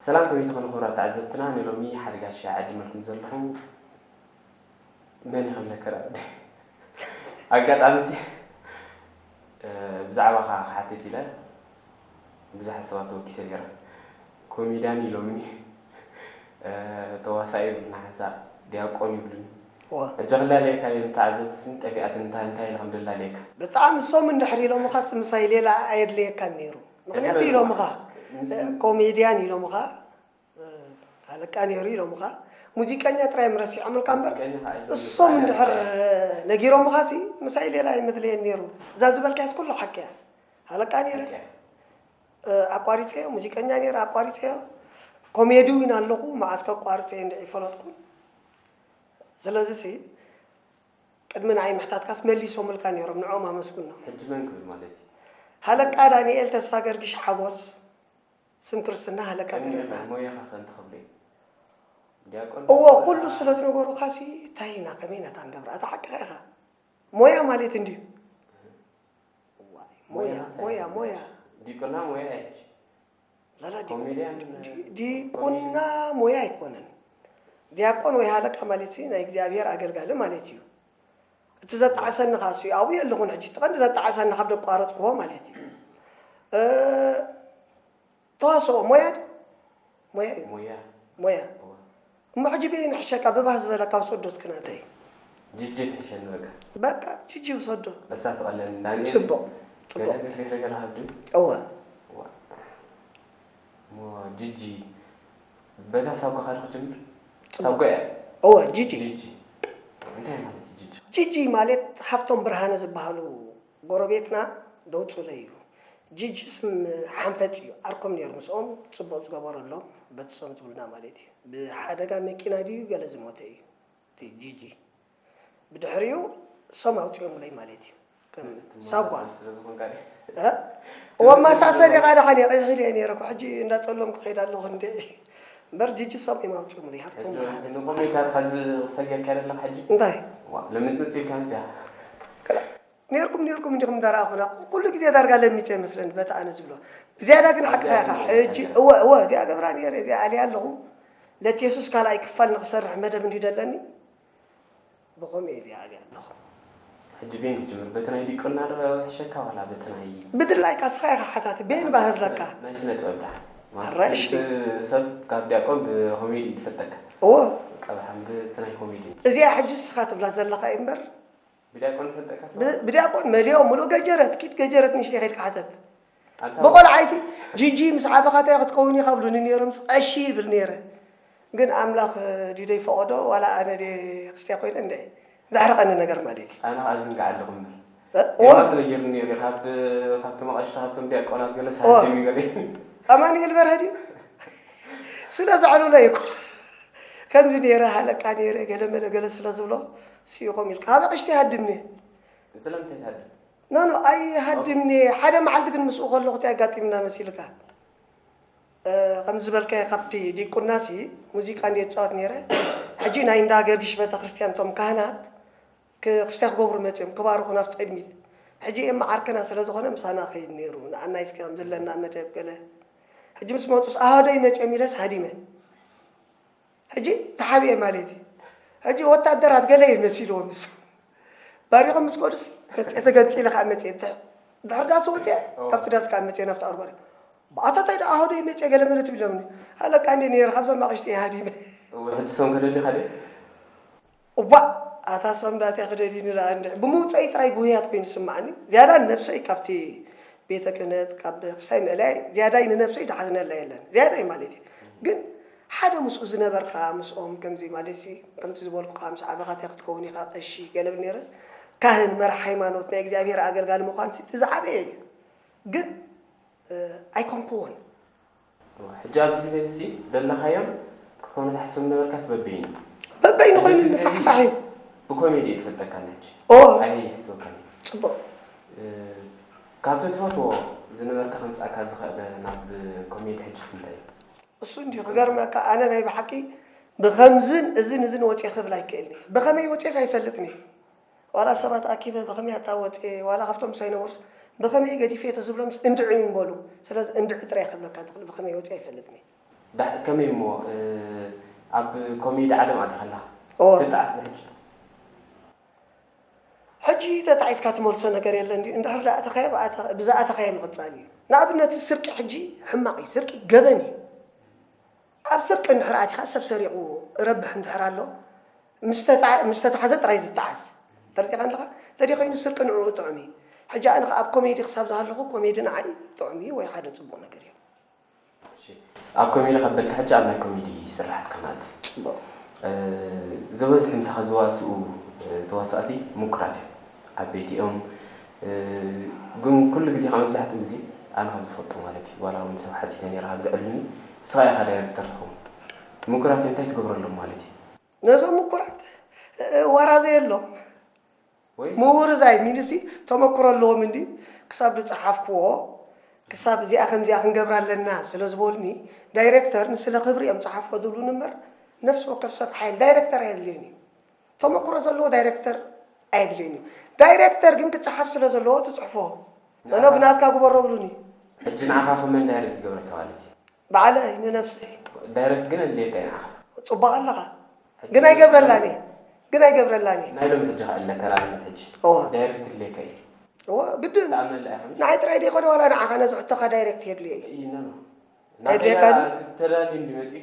ሰላም ከመይ ትኾኑ ክቡራት ተዓዘብትና፣ ንሎሚ ሓደ ጋሻ ዕድመልኩም ዘለኹ መን ይኸብለከ ራ-፣ ኣጋጣሚ ሲ፣ እ፣ ብዛዕባኻ ክሓትት ኢለ ብዙሓት ሰባት ተወኪሰ ነይረ። ኮሜድያን ኢሎምኒ፣ እ፣ ተዋሳኢ ይብሉና ሓንሳእ፣ ዲያቆን ይብሉኒ። እዋ። ሕጂ ክላለየካ እየ፣ ንተዓዘብቲ ስኒ ጠፊኣት እንታይ እንታይ ኢለ ከም ደላለየካ። ብጣዕሚ እሶም እንድሕር ኢሎምኻስ ምሳይ ሌላ ኣየድልየካን ነይሩ። ምኽንያቱ ዕድመ ኢሎምኻ፣ ዝወሓድ። እ፣ ኮሜድያን ኢሎምኻ፣ እ፣ ሃለቃ ነይሩ ኢሎምኻ። ሙዚቀኛ ጥራይ እዮም ረሲዖምልካ እምበር፣ ሙዚቀኛ ከዓ ኢሎም እሶም ጥራይ እንድሕር፣ እዮም። እ፣ ነጊሮምኻሲ ምሳይ ሌላ ኣይመድለየን ነይሩ። እዛ ዝበልካስ ኩሉ ሓቂ እያ። ሃለቃ ነይረ፣ ሓቂ እያ። እ፣ ኣቋሪጸዮ፣ ሙዚቀኛ ነይረ፣ ኣቋሪጸዮ። ኮሜዲ እውን ኣለኹ፣ መዓስ ከቋርጸዮ እንድዒ ይፈለጥኩን። ስለዚሲ፣ ቅድሚ ንዓይ ምሕታትካስ መሊሶምልካ ነይሮም፣ ንዕኦም ኣመስግኖም። ሕጂ መን ክብል ማለት እዩ? ሃለቃ ዳንኤል ተስፋ ገርግሽ ሓጎስ፣ ስም ክርስትና ሃለቃ ቀኒኻ ገረድና። ሞያኻ ከ እንታይ ክብሎ እዩ? ዲያቆን እዎ፣ ክብሎ ኩሉ ኸዓ ስለ ዝነገሩኻሲ፣ እንታይ ኢና፣ ከመይ ኢና እታ ንገብራ? እታ ሓቅኻ ኢኻ። ሞያ ማለት እንድዩ። እዋይ፣ ሞያ፣ ሞያ ሞያ፣ ኸ ሞያ። ዲቁና ሞያ እያ። ላላ፣ ዲ-፣ ኮሜድያን ዲ-፣ ዲ-፣ ዲቁና ሞያ ኣይኮነን። ዲያቆን ወይ ሃለቃ ማለትሲ ናይ እግዚኣብሔር ኣገልጋሊ ማለት እዩ። እቲ ዘጣዕሰኒ ኸዓ እሱ እዩ። ኣብኡ የለኹን ሕጂ። እቲ ቀንዲ ዘጣዕሰኒ ካብ ደቋረጥክዎ ማለት እዩ። እ፣ ተዋስኦ ሞያ ዶ? ሞያ እዩ። ሞያ። ሞያ። እዋ። እሞ ሕጂ በየን ይሕሸካ? ብባህ ዝበለካ ውሰዶ እስኪ ናተይ። ጂጂ ትሕሸኒ በቃ። በቃ ጂጂ ውሰዶ። እሳ ትቐለኒ። ዳንኤል ጽቡቕ፣ ገለ ጽቡቕ። ገለ ገለ ገለ ሃብዲ። እወ። እዋ። እሞ ጂጂ በታ ሳጓ ኸ ዶ ክጅምር? ጽቡቕ። ሳጓ እያ። እወ፣ ጂጂ። ጂጂ። እንታይ ማለት እዩ ጂጂ? ጂጂ ማለት ሃብቶም ብርሃነ ዝበሃሉ ጎረቤትና ደውጹለይ እዩ። ጂጂ ስም ሓንፈጽ እዩ። ዓርኮም ነይሩ ምስኦም፣ ጽቡቕ ዝገበረሎም፣ በቲ ሶም ትብልና ማለት እዩ። ብሓደጋ መኪና ድዩ ገለ ዝሞተ እዩ። እቲ ጂጂ። ብድሕሪኡ እሶም ኣውጺኦምለይ ማለት እዩ። ከም ሳጓ። ስለ ዝኾንካ ድዩ? እ? እወ፣ ማሳሰል ኢኻ ደሓን እየ፣ ቀይሕ ኢለ እየ ነይረ እኮ። ሕጂ እንዳጸለምኩ ከይድ ኣለኹ እንዴ። እምበር ጂጂ እሶም እዮም ኣውጺኦምለይ፣ ሃብቶም ሕጂ ብርሃነ። ንቆም ኢልካ ድኻ ዝሰገር ካይደ ኣለኻ ሕጂ? እንታይ? ዋ፣ ለምንት መጺእካ እንዚኣ? ከላ-፣ ነይርኩም፣ ነይርኩም እንዲኹም እንዳረኣኹና። ኩሉ ግዜ ዳርጋ ለሚጸ ይመስለኒ በቲ ኣነ ዝብሎ። ዝያዳ ግን ሓቅኻ ኢኻ። ኣብዚኣ ሕጂ፣ እወ፣ እወ፣ እዚኣ ገብራ ነይረ፣ እዚኣ ኣልያ ኣለኹ። ለቲ የሱስ ካልኣይ ክፋል ንኽሰርሕ መደብ እንድዩ ደለኒ። ብኸምኡ እየ እዚኣ ኣብያ ኣለኹ። ሕጂ ቤን ክጅምር፣ በቲ ናይ ዲቁና ዶ ሕሸካ ዋላ በቲ ናይ ብድላይካ እስኻ ኢኻ ሓታቲ፣ ቤን ባህር ለካ። ናይ ስነ ጥበብ ደሓን። ማለት ኣራይ እሺ። እቲ ሰብ ካብ ዲያቆን ብኮሜዲ እዩ ዝፈልጠካ። እዎ። በቃ ብሓን በቲ ናይ ኮሜዲ። እዚኣ ሕጂ እስኻ ትብላ ዘለኻ እዩ እምበር። ብዲያቆን ዝፈልጠካ ሰብ? ብ-፣ ብዲያቆን መሊኦም ሙሉእ ገጀረት፣ ኪድ ገጀረት ንእሽተይ ከይድካ ሓተት። ኣንታ ብቆልዓይሲ ጂጂ ምስ ዓበኻ እንታይ ክትከውን ኢኻ ብሉኒ ነይሮም፣ ቀሺ ይብል ነይረ። ግን ኣምላኽ ድዩ ደይፈቐዶ፣ ዋላ ኣነ ድየ ክርስትያን ኮይነ እንድዒ። ዛሕርቐኒ ነገር ማለት እዩ። ኣነ ኸዓ ዝንጋዕ ኣለኹ እምበር። እ፣ እዋ። የማስ ነጊሩኒ ነይሩ፣ ካብ፣ ካብቶም ኣቐሽቲ፣ ካብቶም ዲያቆናት ገለ እዋ። ሳንቲም ይገለ። ኣማኑኤል በርሀ ድዩ? ስለ ዘዕሉለይ እኮ። ከምዚ ነይረ፣ ሃለቃ ነይረ፣ ገለ መለ ገለ ስለ ዝብሎ፣ ስኢኾም ኢልካ። ካብ ኣቐሽቲ ይሃድምኒ። ስለምንታይ ትሃድም? ኖ፣ ኖ፣ ኣይሃድምኒ። ሓደ መዓልቲ ግን ምስኡ ከለኹ እንታይ ኣጋጢምና መሲልካ? እ፣ ከም ዝበልካዮ ካብቲ ዲቁናሲ ሙዚቃ እንድየ ዝጻወት ነይረ። ሕጂ ናይ እንዳ ገርግሽ ቤተክርስትያን እቶም ካህናት ክ-፣ ክስታይ ክገብሩ መጺኦም፣ ክባርኹ ናብቲ ቅድሚት። ሕጂ እዮም መዓርከና ስለ ዝኾነ ምሳና ከይድ ነይሩ። ንኣናይ እስኪ ከም ዘለና መደብ ገለ። ሕጂ ምስ መጹስ ኣሃደይ መጺኦም ኢለስ ሃዲመ። ሕጂ ተሓቢኤ ማለት እዩ። ሕጂ ወታደራት ገለ እዩ መሲልዎም ንሱ። ባሪኾም ምስ ከዱስ መጽኤ ተገንጺለ ከዓ መጽኤ። ድሕ-፣ ድሕሪ ዳስ ወጽኤ፣ ኦ። ካብቲ ዳስ ከዓ መጽኤ ናብቲ ኣርባሪ። ብኣታታይ ደኣ ኣሃደይ መጽኤ ገለ መለ ትብሎምኒ። ሃለቃ እንደ ነይረ ካብዞም ኣቕሽቲ እየ ሃዲመ። እወ፣ ሕጂ ሰም ከደሊኻ ድየ? እዋእ! ኣታ ሰም ዳትያ ክደልዩኒ ደኣ እንድዒ። ብምውጸኢ ጥራይ ብህያት ኮይኑ ዝስምዓኒ። ዝያዳ ንነብሰይ ካብቲ ቤተ ክህነት፣ ካብ ክስታይ ምእላይ፣ ዝያዳይ ንነብሰይ ዝሓዝነላ የለን። ዝያዳይ ማለት እዩ። ግን ሓደ ምስኡ ዝነበርካ፣ ምስኦም ከምዚ ማለትሲ፣ ከምቲ ዝበልኩኻ፣ ምስ ዓበኻ እንታይ ክትከውን ኢኻ፣ ቀሺ፣ ገለ ብል ነይረስ፣ ካህን፣ መራሕ ሃይማኖት፣ ናይ እግዚኣብሔር ኣገልጋሊ ምዃንሲ እቲ ዝዓበየ እዩ። ግን እ፣ ኣይኮንኩዎን። ሕጂ ኣብዚ ግዜ እዚ ዘለኻዮም ክትኮኑ ትሓስብ ነበርካስ በበይኑ? በበይኑ ኮይኑ ሕጂ ንፋሕፋሕ እዩ። ብኮሜዲ እዩ ዝፈልጠካ ሕጂ። ኦ። ኣይሕስበካን እዩ። ጽቡቕ። እ፣ ካብቲ ትፈትዎ ዝነበርካ ከምጽኣካ ዝኽእል ናብ ኮሜዲ ሕጂ እንታይ እዩ? እሱ እንዲዩ ክገርመካ፣ ኣነ ናይ ብሓቂ ብኸምዝን እዝን እዝን ወጽየ ክብል ኣይክእልን እየ። ብኸመይ ወጽየስ ኣይፈልጥን እየ። ዋላ ሰባት ኣኪበ ብኸመይ ኣታ ወጽየ፣ ዋላ ካብቶም ምሳይ ነበሩስ ብኸመይ ገዲፈ ተዝብሎምስ እንድዒ ይበሉ። ስለዚ እንድዒ ጥራይ ክብለካ ዝኽእል፣ ብኸመይ ወጽየ ኣይፈልጥን እየ። ዳ- ከመይ እሞ እ፣ ኣብ ኮሜዲ ዓለም ኣቲኻ ኣለኻ? እወ። ተጣዕስ ሕጂ? ሕጂ ተጣዒስካ ትመልሶ ነገር የለን ድዩ? እንድሕር ደኣ ኣተኻዮ ብኣተ- ብዝኣተኻዮ ምቕጻል እዩ። ንኣብነት ስርቂ ሕጂ ሕማቕ እዩ። ስርቂ ገበን እዩ። ኣብ ስርቂ እንድሕር ኣቲኻ ሰብ ሰሪቑ ረብሕ እንድሕር ኣሎ ምስ ተጣ- ምስ ተታሕዘ ጥራይ ዝጣዓስ። ተረዲኻ ኣለኻ? ተደይኮይኑ ስርቂ ንዕኡ ጥዑም እዩ። ሕጂ ኣነ ኸኣ ኣብ ኮሜዲ ክሳብ ዝሃለኹ ኮሜዲ ንዓይ ጥዑም እዩ ወይ ሓደ ጽቡቕ ነገር እዩ። እሺ። ኣብ ኮሜዲ ካብ በልካ ሕጂ ኣብ ናይ ኮሜዲ ስራሓት ከናት ጽቡቕ። ዝበዝሑ ምሳኻ ዝዋስኡ ተዋሳእቲ ምኩራት እዮም። ዓበይቲ እዮም። ግን ኩሉ ግዜ ካብ መብዛሕትኡ ግዜ ኣነ ካብ ዝፈልጦ ማለት እዩ ዋላ እውን ሰብ ሓቲተ ነይረ ካብ ዘዕልኒ እስኻ ኢኻ ዳይረክተር ትኸውን። ምኩራት እዮም እንታይ ትገብረሎም ማለት እዩ? ነዞም ምኩራት ዋራ ዘየሎም ወይ ምውርዛይ ሚልሲ ተመክሮ ኣለዎም እንዲ ክሳብ ዝፀሓፍክዎ ክሳብ እዚኣ ከምዚኣ ክንገብራ ኣለና ስለ ዝበሉኒ ዳይሬክተር ንስለ ክብሪ እዮም ፀሓፍዎ ዝብሉኒ እምበር ነፍሲ ወከፍ ሰብ ሓይል ዳይሬክተር ኣየድልዮን እዩ። ተመክሮ ዘለዎ ዳይሬክተር ኣየድልዮን እዩ። ዳይሬክተር ግን ክፀሓፍ ስለ ዘለዎ ትፅሕፎ እነ ብናትካ ግበሮ ብሉኒ። ሕጂ ንዓኻ ከመን ዳይሬክት ይገብረካ ማለት እዩ? ባዕለይ ንነብሰይ ዳይሬክት ግን ኣድልየካ እዩ ንዓኻ። ፅቡቅ ኣለኻ ግን ኣይገብረላን እየ ግን ኣይገብረላን እየ። ናይ ሎሚ ሕጂ ከኣ ኣለካ ንኣብነት ሕጂ እወ ዳይሬክት ኣድልየካ እዩ። እወ ግድን ተኣመላ ኢኻ ምሽ? ንዓይ ጥራይ ደይኮነ ዋላ ንዓኻ ነዚ ሕቶኻ ዳይሬክት የድልዮ እዩ። ይነ ነው። ኣድልየካ ድዩ? ተዳልዩ እንዲመፂ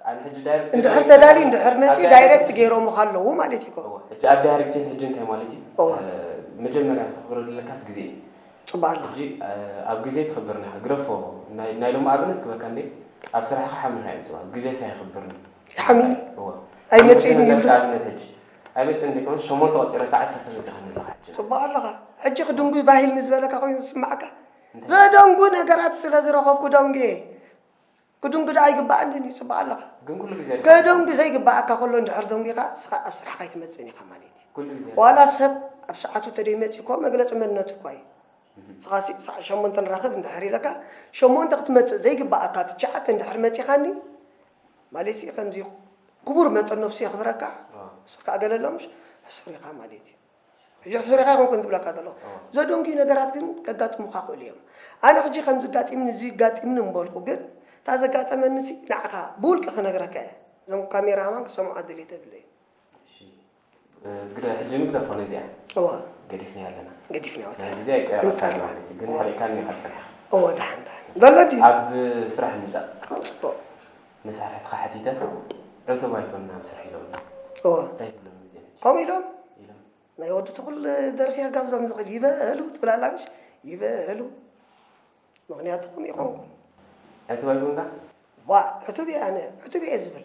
ኣነ ሕጂ ዳይሬክት እንድሕር የድልየካ ተዳልዩ እዩ። እንድሕር ኣብ መፂኡ ዳይሬክት ዳይሬክት ገይሮምኻ ኣለዉ ማለት እዩ። እወ፣ ሕጂ ኣብ ዳይሬክቲን ሕጂ እንታይ ማለት እዩ? እወ። እ፣ መጀመርያ ተኽብሮ ዘለካስ ግዜ እዩ። ፅቡቅ ኣለኻ ሕጂ እ፣ ኣብ ግዜ ትኽብርኒ ኢኻ። ግረፎ ናይ ናይ ሎሚ ኣብነት ክበካ እንዴ ኣብ ስራሕኻ ሓሚኻ እዮም ሰባት ግዜ ሳይኽብርኒ ይሓምኒ እወ ኣይመፅእን እዩ ዘለካ ይብሉ። ኣብነት ሕጂ ኣይመፅእን እንዴ ከሆን ሸሞንተ ቆፂረካ ዓሰርተ መፂኻ ኣለኻ ሕጂ ፅቡቅ ኣለኻ ሕጂ ክድንጉ ባሂል ንዝበለካ ኮይኑ ዝስማዓካ ዘደንጉ ነገራት ስለ ዝረኸብኩ ደንጉ ክድንጉ ዶ ኣይግባኣንን እዩ ፅቡቅ ኣለኻ ግን ኩሉ ግዜ ከደንጉ ዘይግባኣካ ከሎ እንድሕር ደንጉኻ እስኻ ኣብ ስራሕካ ኣይትመፅእን ኢኻ ማለት እዩ። ኩሉ ግዜ ዋላ ሰብ ኣብ ሰዓቱ ተደይመፂ እኮ መግለፂ መንነቱ እኳ እዩ። ንስኻ ሲ- ሰዓት ሸሞንተ ንራኸብ እንድሕር ኢለካ ሸሞንተ ክትመፅእ ዘይግባኣካ ትሽዓተ እንድሕር መፂኻኒ ማለት ሲ ከምዚ ክቡር መጠን ነብሱ የኽብረካ አ፣ እሱ ከዓ ገለሎም ሕሱር ኢኻ ማለት እዩ። ሕጂ ሕሱር ኢኻ ይኮንኩን ትብለካ ዘሎ አ፣ ዘደንጉ ነገራት ግን ከጋጥሙካ ክእሉ እዮም። ኣነ ሕጂ ከም ዝጋጢምኒ እዚ ይጋጢምኒ እምበልኩ ግን እታ ዘጋጠመኒ ሲ ንዓኻ ብውልቂ ክነግረካ እየ። እዞም ካሜራ ማን ክሰምዖ ኣደልየ ተብለ እዩ። እሺ። እ፣ ግደ ሕጂ ንግደፎ ነዚኣ እዋ ገዲፍና ኣለና ገዲፍና ወታ ናይ ግዜ ኣይቀያረካ እንተርባ። ማለት እዩ ግን ሕሪእካኒ ኢኻ ፀኒሕካ እዎ ደሓን ደሓን ዘሎ ድዩ ኣብ ስራሕ ምፃእ ፅቡቅ መሳርሕትኻ ሓቲተ ዕቱብ ኣይኮንና ኣብ ስራሕ ኢሎም እዎ እንታይ ትብሎም ግዜ ከምኡ ኢሎም ኢሎም ናይ ወዲ ትኹል ደርፊ ጋብዞም ዝኽእል ይበሉ ትብል ኣላ ምሽ ይበሉ ምክንያቱ ከምኡ ይኾንኩ ዕቱብ ኣይኮንካ ዋ ዕቱብ እየ ኣነ ዕቱብ እየ ዝብል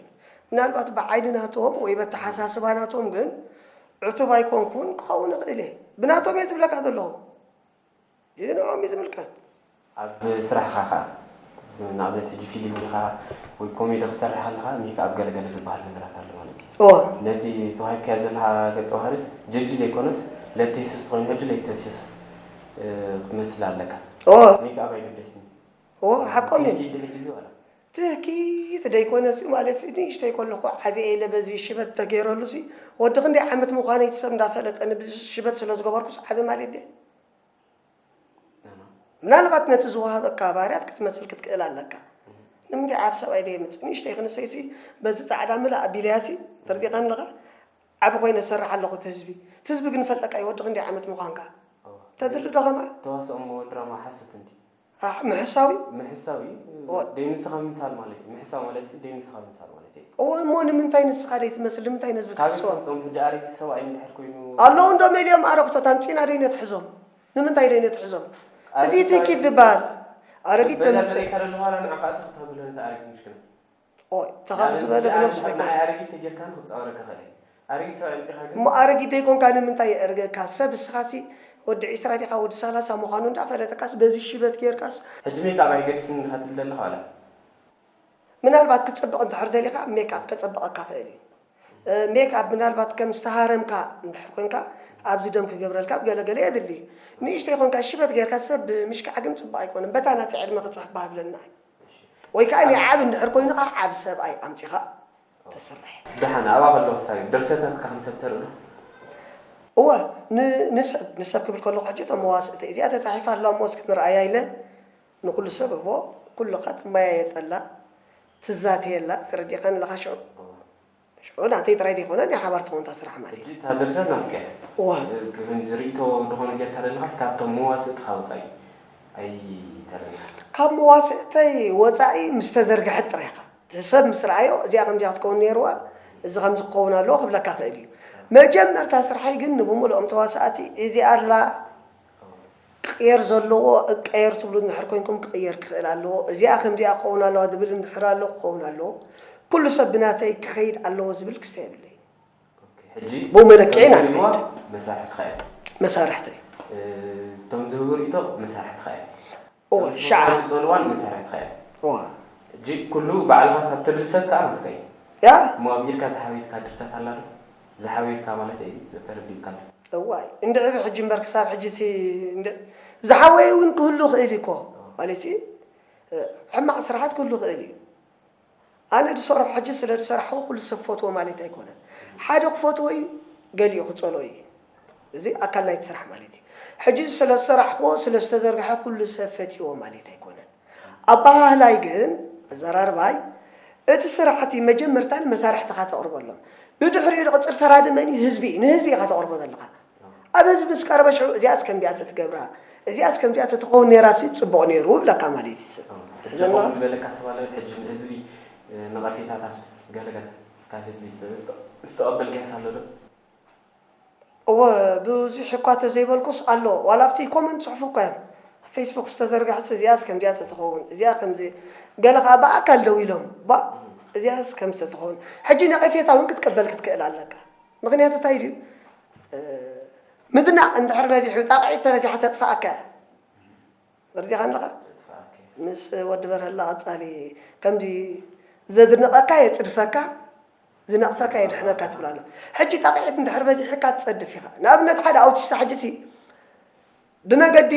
ምናልባት ብዓይኒ ናቶም ወይ በተሓሳስባ ናቶም ግን ዕቱብ ኣይኮንኩን ክኸውን እኽእል እየ ብናቶም እየ ዝብለካ ዘለኹ ይህ ንኦም እዩ ዝምልከት ኣብ ስራሕኻ ከዓ ንኣብነት ሕጂ ፊልም ኢኻ ወይ ኮሜዲ ክሰርሕ ከለኻ ሜክኣፕ ገለገለ ዝበሃል ነገራት ኣሎ ማለት እዩ እዎ ነቲ ተዋሂብካዮ ዘለኻ ገፀ ባህርስ ጀጂ ዘይኮነስ ለተሲስ ኮይኑ ሕጂ ለተሲስ ክትመስል ኣለካ እዎ ሜክኣፕ ኣይገደስን እዎ ሓቆም እዩ ኪድ ሕጂ እዚ ዋላ ትህኪት ደይኮነሲ ማለት ሲ ንእሽተይ ከለኹ ዓብየ ኢለ በዚ ሽበት ተገይረሉ ሲ ወዲ ክንደይ ዓመት ምዃነይ እቲ ሰብ እንዳፈለጠኒ ብዚ ሽበት ስለ ዝገበርኩስ ዓቢ ማለት ድየ ምናልባት ነቲ ዝወሃበካ ባህርያት ክትመስል ክትክእል ኣለካ ንምንታይ ዓብ ሰብኣይ ደየምፅእ ንእሽተይ ክንሰይሲ በዚ ፃዕዳ ምልእ ኣቢለያሲ ተርዲቐን ኣለኻ ዓብ ኮይነ ሰርሕ ኣለኹ እቲ ህዝቢ እቲ ህዝቢ ግን ፈልጠካ እዩ ወዲ ክንደይ ዓመት ምዃንካ ተድሊ ዶ ከማ ተዋስኦ እሞ ድራማ ሓሶት እንዲ ምሕሳዊ ምሕሳው እዩ ደይ ንስኻ ምምሳል ማለት እዩ ምሕሳው ማለት እዩ ደይ ንስኻ ምምሳል ማለት እዩ እዎ እሞ ንምንታይ ንስኻ ደይ ትመስል ንምንታይ ነዝቢ ካብ ትሕስዎ ከምፆም ሕጂ ኣረጊት ሰብኣይ እንድሕር ኮይኑ ኣለዉ እንዶ ሜድዮም ኣረግቶት ኣምፂና ደይ ነትሕዞም ንምንታይ ደይ ነትሕዞም እዚ ትኪት ዝበሃል ኣረጊት ተምፅእ ከደለኋላ ንዕኻ እቲ ክተብሎ ነቲ ኣረጊት ምሽክና ኦይ ተኻብ ዝበለ ብነብሱ ኣይኮነ ኣረጊት ተጌርካ ክፃወረካ ኸእል ኣረጊት ሰብኣይ ምፅኻ ግን እሞ ኣረጊት ደይኮንካ ንምንታይ የእርገካ ሰብ እስኻሲ ወዲ ዒስራ ዲኻ ወዲ ሰላሳ ምዃኑ እንዳፈለጠካስ በዚ ሽበት ጌርካስ ሕጂ ሜካፕ ኣይገድስን ኢኻ ትብል ዘለኻ ዋላ ምናልባት ክፅብቕ እንድሕር ደሊኻ ሜክኣፕ ከፀብቐካ ኽእል እዩ ሜክኣፕ ምናልባት ከም ዝተሃረምካ እንድሕር ኮንካ ኣብዚ ደም ክገብረልካ ኣብ ገለገለ የድሊ እዩ ንእሽተይ ኮንካ ሽበት ጌርካ ሰብ ምሽካዕ ግን ፅቡቕ ኣይኮነን በታ ናተይ ዕድመ ክፅሕፍ ባህብለና እዩ ወይ ከዓ ናይ ዓብ እንድሕር ኮይኑ ከዓ ዓብ ሰብኣይ ኣምፂኻ ተስርሕ ደሓን ኣብኣ ከለኹ ሳይ ድርሰታትካ ከም ሰብ ተርኢ ዶ እወ ንሰብ ንሰብ ክብል ከለኹ ሕጂ እቶም መዋስእተይ እዚኣ ተፃሒፋ ኣላ እሞ እስኪ ንርኣያ ኢለ ንኩሉ ሰብ እህቦ ኩልኻ ትመያየጠላ ትዛተየላ፣ ተረዲእካኒ ኣለኻ ሽዑ። ሽዑ ናተይ ጥራይ ዘይኮነ ናይ ሓባር ትኸውን እታ ስራሕ ማለት እዩ። ሕጂ እታ ድርሰት ናትካ እያ። እዋ ግን ዝርእቶ ዝኾነ ጌርካ ዘለኻስ ካብቶም መዋስእትኻ ወጻኢ ኣይተረድእካ። ካብ መዋስእተይ ወጻኢ ምስ ተዘርግሐት ጥራይ ኢኻ። እቲ ሰብ ምስ ረኣዮ እዚኣ ከምዚኣ ክትከውን ነይርዋ፣ እዚ ከምዚ ክኸውን ኣለዎ ክብለካ ክእል እዩ። መጀመርታ ስርሐይ ግን ንብምልኦም ተዋሳእቲ እዚኣ ኣላ ቅየር ዘለዎ እቀየር ትብሉ እንድሕር ኮንኩም ክቕየር ክኽእል ኣለዎ። እዚኣ ከምዚኣ ክኸውን ኣለዋ ዝብል እንድሕር ኣሎ ክኸውን ኣለዎ። ኩሉ ሰብ ብናተይ ክኸይድ ኣለዎ ዝብል ክስተ የብለይ። ሕጂ ብኡ መለክዒ ኢና እቶም ዝህብዋ ንኸይድ። መሳርሕትኻ እዮም። መሳርሕተይ እ፣ እቶም ዝህቡ ርእቶ መሳርሕትኻ እዮም። እወ እቶም ሻዓ ዝህቡ ዝጸልዋን መሳርሕትኻ እዮም። እወ ሕጂ ኩሉ ባዕልኻ ሳብ ትድርሰት ከኣ ናትካ እዩ። ያ እሞ ኣቢልካ ዝሓበይትካ ድርሰት ኣላ ዶ? ዝሓበይትካ ማለት እዩ፣ ተረዲእካ ኣሎ። እዋይ እንድዒ ሕጂ እምበር ክሳብ ሕጂ ሲ እንድዒ ዝሓወየ እውን ክህሉ ክእል እዩ እኮ ማለት ሲ ሕማቕ ስራሓት ክህሉ ክእል እዩ። ኣነ ዝሰርሖ ሕጂ ስለ ዝሰራሕኹ ኩሉ ሰብ ክፈትዎ ማለት ኣይኮነን። ሓደ ክፈትዎ እዩ፣ ገሊኡ ክጸልኦ እዩ። እዚ ኣካል ናይቲ ስራሕ ማለት እዩ። ሕጂ ስለ ዝሰራሕኽዎ ስለ ዝተዘርግሐ ኩሉ ሰብ ፈትይዎ ማለት ኣይኮነን። ኣበሃህላይ ግን ኣዘራርባይ እቲ ስራሕቲ መጀመርታ ንመሳርሕትኻ ተቕርበሎም። ብድሕሪኡ ዝቕጽል ፈራዲ መን እዩ? ህዝቢ እዩ። ንህዝቢ ኢኻ ተቕርቦ ዘለኻ። ኣብ ህዝቢ ምስ ቀረበ ሽዑ እዚኣስ ከምዚኣ ተትገብራ እዚኣስ ከምዚኣ ተትኸውን ነይራሲ ጽቡቕ ነይሩ ይብለካ ማለት እዩ። ትሕዘና ከምኡ ዝበለካ ሰብ ኣሎ ሕጂ ንህዝቢ ነቐፌታታት ገለገለ ካብ ህዝቢ ዝተቐበልካዮስ ኣሎ ዶ? እወ ብዙሕ እኳ ተዘይበልኩስ ኣሎ ዋላ ኣብቲ ኮመንት ጽሑፉ እኳ እዮም ፌስቡክ ዝተዘርግሐስ እዚኣስ ከምዚኣ ተትኸውን እዚኣ ከምዚ ገለ ከዓ ብኣካል ደው ኢሎም ባ እዚኣስ ከምዚ ተትኸውን ሕጂ ነቐፌታ እውን ክትቅበል ክትክእል ኣለካ። ምኽንያቱ እንታይ ድዩ? ምድናቕ እንድሕር በዚሑ ጣቕዒት ተበዚሓ ተጥፍኣካ እያ። ተረዲኻ ኣለኻ? ምስ ወዲ በርሀላ ቀጻሊ ከምዚ ዘድንቐካ የጽድፈካ ዝነቕፈካ የድሕነካ ትብል ኣሎ። ሕጂ ጣቕዒት እንድሕር በዚሕካ ትጸድፍ ኢኻ። ንኣብነት ሓደ ኣውቲስታ ሕጂ ሲ ብመገዲ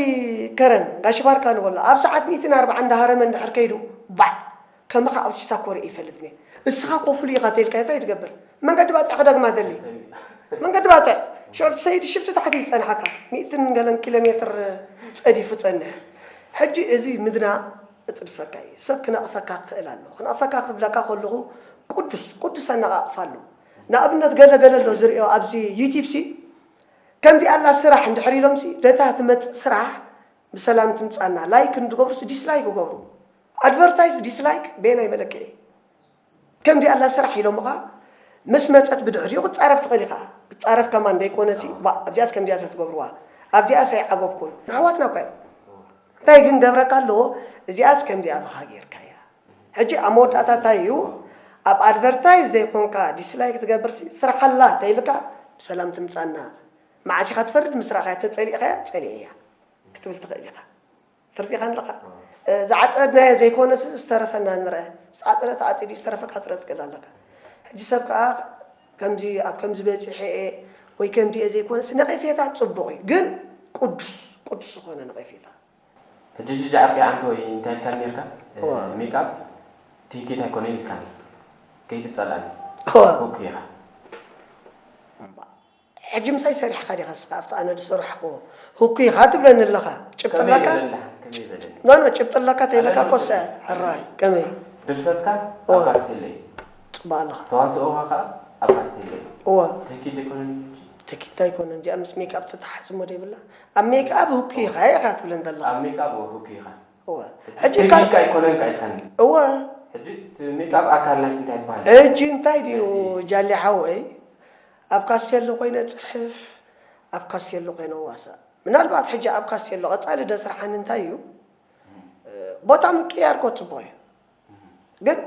ከረን ጋሽ ባርካ ንበሎ ኣብ ሰዓት ሚእትን ኣርባዓን እንዳሃረመ እንድሕር ከይዱ ባዕ ከማኻ ኣውቲስታ ኮረ ይፈልጥኒ እስኻ ኮፍሉ ኢኻ ተልካ እንታይ ትገብር መንገዲ ባፅዕ ክደግማ ደሊ መንገዲ ባፅዕ ሸርፍ ሰይድ ሽፍቲ ታሕቲ ይፀንሓካ ሚእትን ገለን ኪሎ ሜትር ፀዲፉ ፀንሕ ሕጂ እዚ ምድና እፅድፈካ እዩ ሰብ ክነቕፈካ ክኽእል ኣሎ ክነቕፈካ ክብለካ ከለኹ ቅዱስ ቅዱስ ኣነቓቕፋ ኣሎ ንኣብነት ገለ ገለ ኣሎ ዝሪኦ ኣብዚ ዩቲብ ሲ ከምዚ ኣላ ስራሕ እንድሕር ኢሎም ሲ ነታ ትመፅእ ስራሕ ብሰላም ትምፃና ላይክ እንድገብሩስ ዲስላይክ ይገብሩ ኣድቨርታይዝ ዲስላይክ በየናይ መለክዒ ከምዚ ኣላ ስራሕ ኢሎምኻ ምስ መፀት ብድሕሪኡ ክትፃረፍ ትኽእል ኢኻ ክትፃረፍ ከማን ደይኮነ ሲ ባ ኣብዚኣስ ከምዚኣ ተትገብርዋ ኣብዚኣስ ኣይዓገብኩን ንሕዋትና እኳ እዮም እንታይ ግን ገብረካ ኣለዎ እዚኣስ ከምዚኣ ብኻ ጌርካያ ሕጂ ኣብ መወዳእታ እንታይ እዩ ኣብ ኣድቨርታይዝ ዘይኮንካ ዲስላይክ ትገብር ሲ ስራሕ ኣላ ተይልካ ብሰላም ትምፃና መዓስ ኢኻ ትፈርድ ምስ ረኣኻያ ተፀሊእኻያ ፀሊኤያ ክትብል ትኽእል ኢኻ ተረዲእካኒ ኣለኻ ዝዓፀድናዮ ዘይኮነስ ዝተረፈና ንርአ ዝዓፀደ ተዓፂዱ ዝተረፈ ክትረጥቅል ኣለካ ሕጂ ሰብ ከዓ ከምዚ ኣብ ከምዚ በፂሐ እየ ወይ ከምዚ እየ ዘይኮነስ ነቐፌታ ፅቡቕ እዩ ግን ቅዱስ ቅዱስ ዝኾነ ነቐፌታ ሕጂ ጅጅ ዓርቂ ዓንተ ወይ እንታይ ኢልካ ነርካ ሜክኣፕ ትሂኪት ኣይኮነን ኢልካኒ ከይትፀልኣኒ እወ ኮኩ ኢኻ ሕጂ ምሳይ ሰሪሕኻ ዲኻ ስኻ ኣብቲ ኣነ ዝሰራሕክዎ ህኩ ኢኻ ትብለኒ ኣለኻ ጭብጢ ኣለካ ከመይ በለኒ ኖ ኖ ጭብጢ ኣለካ ተይለካ ኮሰ ሕራይ ከመይ ድርሰትካ እወ። ኣብ ካስቴለ እዩ ፅባቕ ኣለኻ ተዋስኦኻ ከዓ ኣብ ካስቴለ እዩ እወ ትሂኪት ኣይኮነን ሕጂ ተኪት ኣይኮነን እዚኣ ምስ ሜክኣፕ ተተሓዝሞ ደይብላ ኣብ ሜክኣፕ ህኩ ኢኻ ኢኻ ትብለኒ ዘለኻ ኣብ ሜክኣፕ እወ ህኩ ኢኻ እወ ሕጂ ትሂኪት ኣይኮነን ቃ ኢልካኒ እወ ሕጂ እቲ ሜክኣፕ ኣካል ናይቲ እንታይ ይበሃል ሕጂ እንታይ ድዩ ጃሊ ሓወይ ኣብ ካስቴሎ ኮይነ ፅሕፍ ኣብ ካስቴሎ ኮይነ ዋሳእ ምናልባት ሕጂ ኣብ ካስቴሎ ቀፃሊ ደስርሓኒ እንታይ እዩ ቦታ ምቅያር ኮ ፅቡቅ እዩ ግን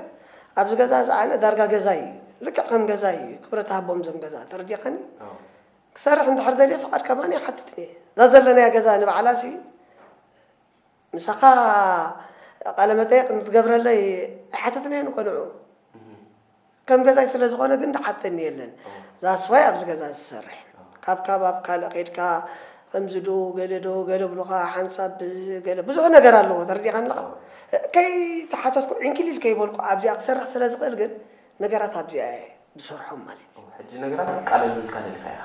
ኣብዚ ገዛ እዚ ኣነ ዳርጋ ገዛይ እዩ ልክዕ ከም ገዛይ እዩ ክብረት ሃቦም ዘም ገዛ ተረዲኻኒ ክሰርሕ እንድሕር ደልየ ፍቃድ ከማን ይሓትት እየ እዛ ዘለናያ ገዛ ንባዕላ ሲ ምሳኻ ቃለ መጠየቅ ንትገብረለይ ኣይሓተትናዮን እኮ ንዑ ከም ገዛይ ስለ ዝኾነ ግን ዝሓተኒ የለን ዛስዋይ ኣብዚ ገዛ ዝሰርሕ ካብ ካብ ኣብ ካልእ ከድካ ከምዚ ዶ ገለ ዶ ገለ ብሉኻ ሓንሳብ ገለ ብዙሕ ነገር ኣለዎ ተረዲኻ ኣለኻ ከይተሓተትኩ ዕንኪሊል ከይበልኩ ኣብዚኣ ክሰርሕ ስለ ዝኽእል ግን ነገራት ኣብዚኣ እየ ዝሰርሖም ማለት እዩ ሕጂ ነገራት ቃለሉልካ ደሊኻ ኢኻ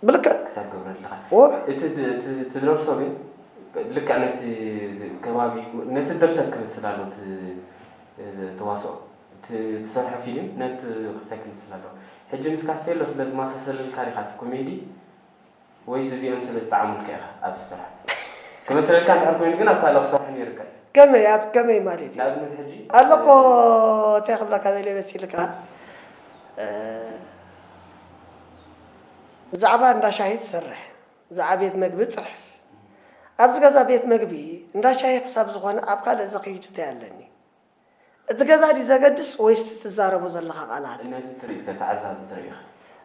ብልክዕ ክሳብ ገብረልኻ ዎ እቲ ድ- እቲ- እቲ ድረርሶ ግን ልክዕ ነቲ ከባቢ ነቲ ድርሰት ክመስል ኣሎ እቲ ተዋስኦ ትሰርሖ ፊልም ነቲ ክሳይ ክመስል ኣለዎ። ሕጂ ምስ ካስቴሎ ስለ ዝመሳሰለልካ ዲኻ እቲ ኮሜዲ ወይስ እዚኦም ስለ ዝጠዓሙልካ ኢኻ ኣብዚ ስራሕ? ክመስለልካ እንድሕር ኮይኑ ግን ኣብ ካልእ ክሰርሑ ነይርካ እዩ። ከመይ ኣብ ከመይ ማለት እዩ? ንኣብነት ሕጂ ኣሎ እኮ እንታይ ክብለካ ደልየ መሲልካ እ፣ ብዛዕባ እንዳ ሻሂ ትሰርሕ፣ ብዛዕባ ቤት መግቢ ትፅሕፍ። ኣብዚ ገዛ ቤት መግቢ እንዳ ሻሂ ክሳብ ዝኾነ ኣብ ካልእ ዘኽይድ እንታይ ኣለኒ? እቲ ገዛ ድዩ ዘገድስ ወይስ እቲ ትዛረቦ ዘለኻ ቃላት? ነቲ ትርኢት ከ ተዓዛቢ ትርኢ ኢኻ?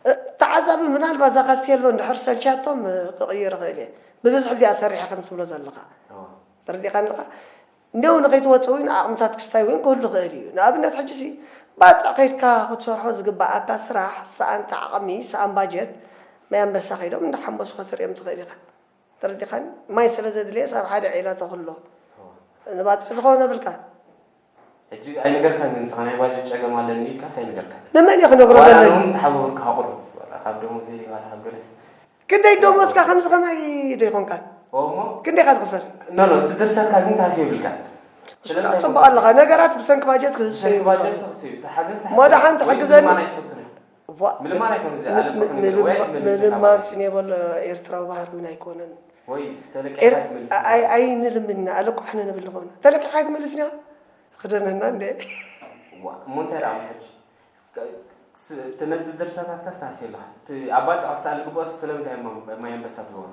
እ፣ ተዓዛቢ ምናልባት እዛ ካስቴሎ እንድሕር ሰልችያቶም እ፣ ክቕይር ይኽእል እየ። ብብዝሒ እዚኣ ሰሪሐ ከም ትብሎ ዘለኻ እወ። ተረዲእካ ኣለኻ? እንዲያው ንኸይትወፅእ እውን ዓቕምታት ክስታይ እውን ክህሉ ይኽእል እዩ። ንኣብነት ሕጂ ሲ ባፅዕ ከይድካ ክትሰርሖ ዝግባኣካ ስራሕ ሰኣን ዓቕሚ ሰኣን ባጀት ማይ ኣንበሳ ከይዶም እንዳሓንበሱ ከተርእዮም ትኽእል ኢኻ። ተረዲኻኒ? ማይ ስለ ዘድልየስ ኣብ ሓደ ዒላ ተኽሎ ንባፅዕ ዝኸውን ኣብልካ። ሕጂ ኣይነገርካን ግን ንስኻ ናይ ባጀት ጨገም ኣለኒ ኢልካስ ኣይነገርካን። ንመን እየ ክነግሮ ዋላ ኣለኒ? እውን ተሓባበርካ ኣቑርብ ዋላ ካብ ደሞዘይ ዋላ ካብ ገለስ። ክንደይ ደሞዝካ ከምዚ ከማይ ዶ ይኾንካን? እሞ ክንደይ ኢኻ ትኽፈል? ኖ ኖ እቲ ድርሰትካ ግን ታስዮ ይብልካን። ስለምንታይ ጽቡቕ ኣለኻ። ነገራት ብሰንኪ ባጀት ክህሰዩ ብሰንኪ ባጀት ይብሉ። ስኽሲ እዩ። ተሓገዝ ተሓገዝ። ሞዳሓን ትሕግዘኒ? ምልማን ኣይትፈቱን እዮም። ዋ፣ ምልማን ኣይኮነ እዚ ምል- ዓለም ምል- እኮ ነገር ወይ ምል- ኣይትመልስን ምልማን ኢኻ። ስኒ የበሎ ኤርትራዊ ባህሪ እውን ኣይኮነን። ወይ ኤር- ተለቂሕካ ኣይትመልስን ኣይ- ኢኻ። ኣይንልምና ኣለቁሕነ ንብል ኾነ ተለቂሕካ ኣይትመልስን ኢኻ ክደነና እንደ ዋ እሞ እንታይ ደኣ ሕጂ ስ- እቲ ነቲ ድርሰታትካ ስታሲ ኣለኻ እቲ ኣብ ባፅዕ ክሰኣል ግብኦስ ስለምንታይ እሞ ማይ ኣንበሳ ትገብሮ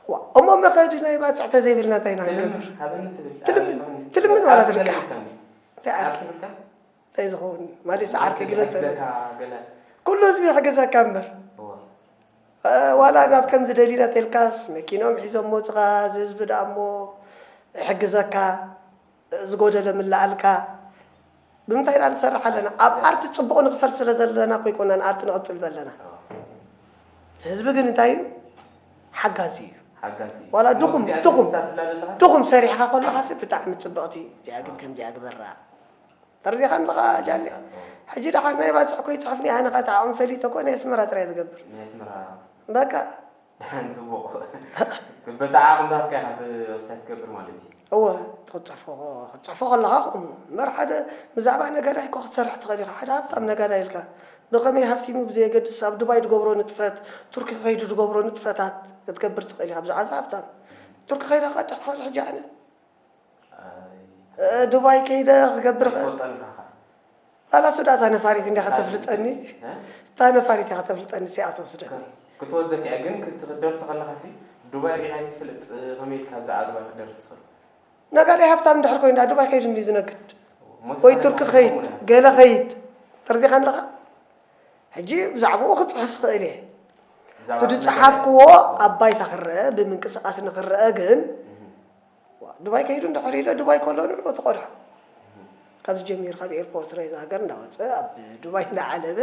ዋ እሞ መኸዲ ናይ ባፅዕ ተዘይብልና እንታይ ኢና ትልምን ክንገብር ሃበኒ ትብል ትልምን- ኣበይ ትልምን ዋላ ዓርኪ ገለ ትልቃሕ። ኢልካኒ እንታይ ዓርኪ ዓርኪ ትብልካ እንታይ ዝኸውን ማለት ዓርኪ ህዝቢ ግለፀ ይሕግዘካ ገለ ኩሉ ህዝቢ ይሕግዘካ እምበር እዋ ዋላ ናብ ከምዚ ደሊና ተልካስ መኪኖም ሒዞም መፅኻ እዚ ህዝቢ ደኣ እሞ ይሕግዘካ ዝጎደለ ምላኣልካ ብምንታይ ኢና ንሰርሕ ኣለና ኣብ ኣርቲ ፅቡቕ ንክፈል ስለ ዘለና ኮይኮና ንኣርቲ ንቕፅል ዘለና እቲ ህዝቢ ግን እንታይ እዩ ሓጋዚ እዩ ሓጋዚ እዩ ዋላ ድኹም ድኹም ድኹም ሰሪሕኻ ከለኻሲ ብጣዕሚ ፅብቕቲ እዚኣ ግን ከምዚኣ ግበራ ተረዲኻ ኣለኻ ጃሌ ሕጂ ደሓን ናይ ባፅዕ ኮይ ፅሑፍ ኒ ኣነ ከታ ዓቕሚ ፈሊጠ ኮ ናይ ኣስመራ ጥራይ ዝገብር ናይ ኣስመራ በቃ ደሓን ፅቡቕ በታ ዓቕምታትካ ኢኻ ክሳይ ትገብር ማለት እዩ እወ ክትፅሕፎ ክትፅሕፎ ከለኻ ከምኡ እምበር ሓደ ብዛዕባ ነጋዳይ እኮ ክትሰርሕ ትኽእል ኢኻ ሓደ ሃብታም ነጋዳይ ኢልካ ብኸመይ ሃፍቲሙ ብዘየገድስ ኣብ ዱባይ ዝገብሮ ንጥፈት ቱርኪ ከይዱ ዝገብሮ ንጥፈታት ክትገብር ትኽእል ኢኻ ብዛዕባ እዚ ሃብታም ቱርኪ ከይዳ ከድሕ ሕጂ ኣነ ዱባይ ከይደ ክገብር ኸ ኣይትፈልጠን ኢኻ ኸዓ። ላላ ሱዳ እታ ነፋሪት እንዲያ ከተፍልጠኒ እ? እታ ነፋሪት እያ ከተፍልጠኒ ሲኣ ትወስደኒ ክትወስደካ እያ ግን ክት- ክትደርስ ከለኻሲ ዱባይ ሪኻ ኣይትፈልጥ ከመይ ኢልካ ኣብዛ ዓረባ ክትደርስ ትኽእል ነጋዳይ ሃብታም እንድሕር ኮይንዳ ዱባይ ከይዱ እንዲ ዝነግድ ሞሳ ወይ ቱርኪ ከይድ ከምኡ ገለ ከይድ ተረዲኻ ኣለኻ ሕጂ ብዛዕባኡ ክፅሕፍ ክእል እየ ብዛዕባ እቲ ዝፀሓፍክዎ ኣብ ባይታ ክረአ ብምንቅስቃስ ንክረአ ግን ዋ፣ ዱባይ ከይዱ እንድሕር ኢለ ዱባይ ከሎ ንብሎ ተቆድሖ ካብዚ ጀሚሩ ካብ ኤርፖርት ናይዚ ሃገር እንዳወፀ ኣብ ዱባይ እንዳዓለበ